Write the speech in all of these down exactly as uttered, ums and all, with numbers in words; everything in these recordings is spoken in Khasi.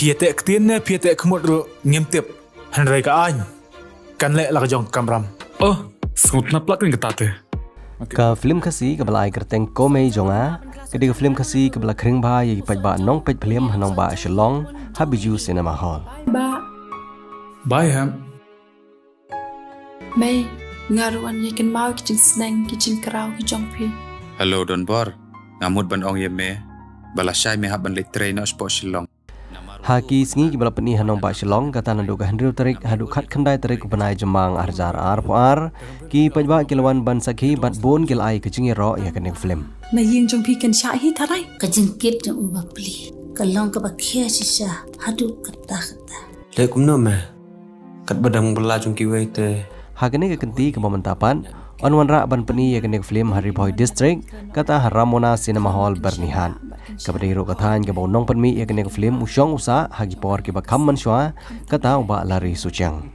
Ïa teh ktien ne phi ïa teh khmut ruh ngim tip. Hynrei ka aiñ kan leh la ka jong ka kamram. Oh, sngewtynnat palat kane kata te. Ka film Khasi kaba la ai kyrteng Ko Mei Jong Nga, ka dei ka film Khasi kaba la khring bha ïa ki paidbah nongpeit film ha nongbah Shillong ha Bijou Cinema Hall. Bye. Bye, Ham. Mei, nga ruh ngan ïa kynmaw ki jingsneng ki jingkraw ki jong phi. Hello Donbor, nga mut ban ong ïa me ba lashai me hap ban leit trei noh shapoh Shillong. Ha ki sngi kiba la pyni ha nongbah Shillong, kata naduh ka hynriew tarik haduh khatkhyndai tarik u bnai Jymmang ar hajar arphew ar, ki paidbah ki la wan ban sakhi bad bun ki la ai ka jingïaroh ïa kane ka film. Na ïing jong phi kan shah hi tharai. Ka jingkit jong u bapli ka long kaba khia shisha haduh katta katta. Leh kumno me? Katba dang bylla jong kiwei te. Ha kane ka kynti kaba mynta pat, yn wanrah ban pyni ïa kane ka film ha Ri Bhoi District, kata ha Ramona Cinema Hall Byrnihat. Kaba dei ruh ka thaiñ kaba u nongpynmih ïa kane ka film u shong u sah ha ki por kiba kham mynshuwa, kata u Bah Larry Suchiang.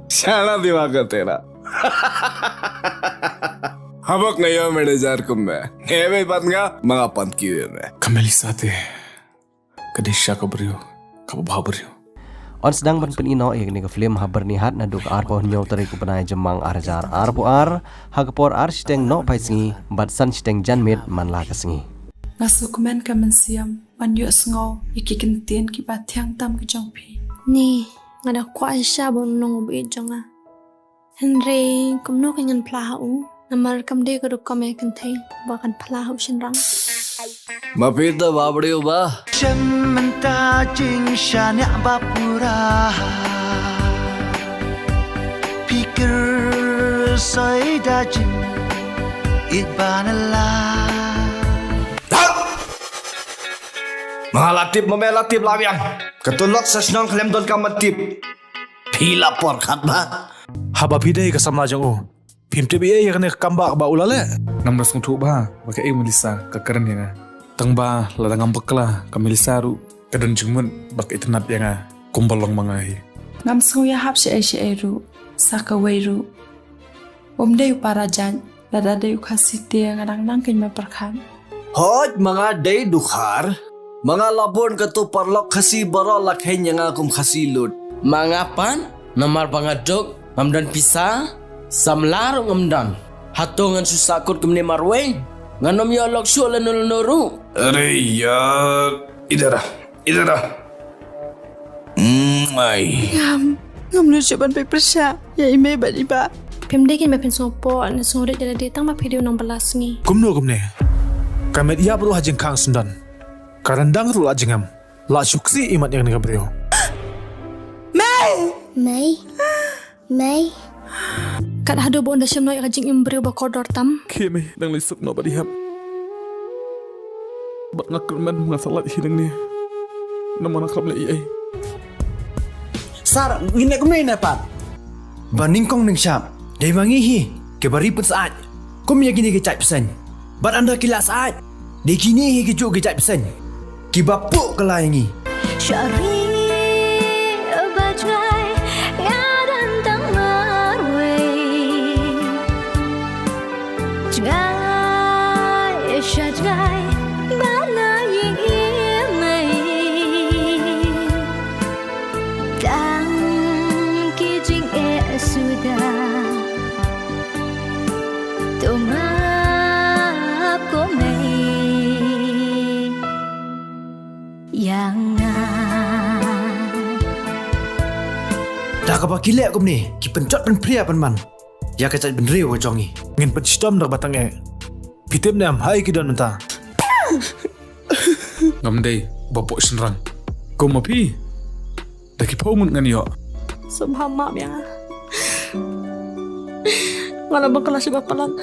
Shala diwa ka tera. Haba nga ïoh manager kum me, hebe pat nga ma nga pan kiwei me. Ka Melissa te ka dei shisha ka briew kaba bha briew. Yn sdang ban pyni noh ïa kane ka film ha Byrnihat naduh ka arphew hynñiew tarik u bnai Jymmang ar hajar arphew ar, ha ka por ar shiteng nohphai sngi bad san shiteng janmiet man la ka sngi. Nga sngewkmen ka mynsiem ban ïohsngew ïa ki kyntien kiba thiang tam ki jong phi. Ni, nga da kwah shisha ba un long u baieit jong nga. Hynrei kumno kan ngan phla ha u? Namar kam dei ka rukom ïa kynthei ba kan phla ha u shynrang. Ma phi te ba briew ba. Shem mynta jingshaniah ba pura. Phi kyrsoh da jingïeit ba na la. Ma nga la tip, ma me la tip la biang. Ka tulok sa shnong khlem don kam tip. Phi la por khat ba. Haba phi dei ka samla jong u, phim tip ïa ka ne ka kam ba, ba u la leh. Ngam da sngewthuh ba, ba ka ei Melissa ka kren ïa nga. Tang ba lada ngam bakla ka Melissa ruh ka don jingmut ba ka itynnad ïa nga kumba long ma nga hi. Ngam sngew ïahap shaei shaei ruh sa kawei ruh. Um dei u para jait, lada dei u Khasi te nga dang nang kein ma pyrkhat. Hooid ma nga dei Dkhar, ma nga la bun kato paralok Khasi baroh la kheiñ ïa nga kum Khasi lut. Ma nga pat, namar ba nga duk, ngam don pisa, samla ruh ngam don. Hato ngan shu sahkut kumne marwei? Ngan ym ïoh lok shuh lano lano ruh. Are yaar, idhar aa. Idhar aa. Mm, ai. Ngam, ngam nud shuh ban peit pyrshah ïa i mei bad i bah. Phim dei kein ba phin sngewpoh ne sngewrit ïa lade tang ba phi dei u nongbylla sngi. Kumno kumne? Ka met ïap ruh ha jingkhang syndon. Ka ryndang ruh la jingem. La shu ksih imat ïa kane ka briew. Mei! Mei. Mei. Kat haduh ba un da shem noh ïa ka jingim briew ba kordor tam. Khie mei, dang leit suk noh bad i hep. Bad nga kyrmen nga sa lait hi nangne. Namar nga khlem leh ei ei. Sir, ngi leh kumne ne pat? Ba nyngkong nyngshap dei ma ngi hi kiba ri pynsyaid. Kum ïa kine ki jait bseiñ. Bad ynda ki la syaid, dei kine hi kijuh ki jait bseiñ kiba puh kylla ïa ngi. Sha ri ba jngai nga don tang marwei. Jngai sha jngai ba la ïing i mei. Tang ki jingeh suda. To map ko mei ïa nga. Da kaba ki leh kumne, ki pynjot pynphria pynman ïa ka jaitbynriew ka jong ngi. Ngin pynshitom da kaba tang eh. Phi tip ne em ha ei ki don mynta? Ngam dei ba poh shynrang. Kum ma phi. Da ki phew ngut ngan ïoh. Sngewbha map ïa nga. Nga la bakla shiba palat.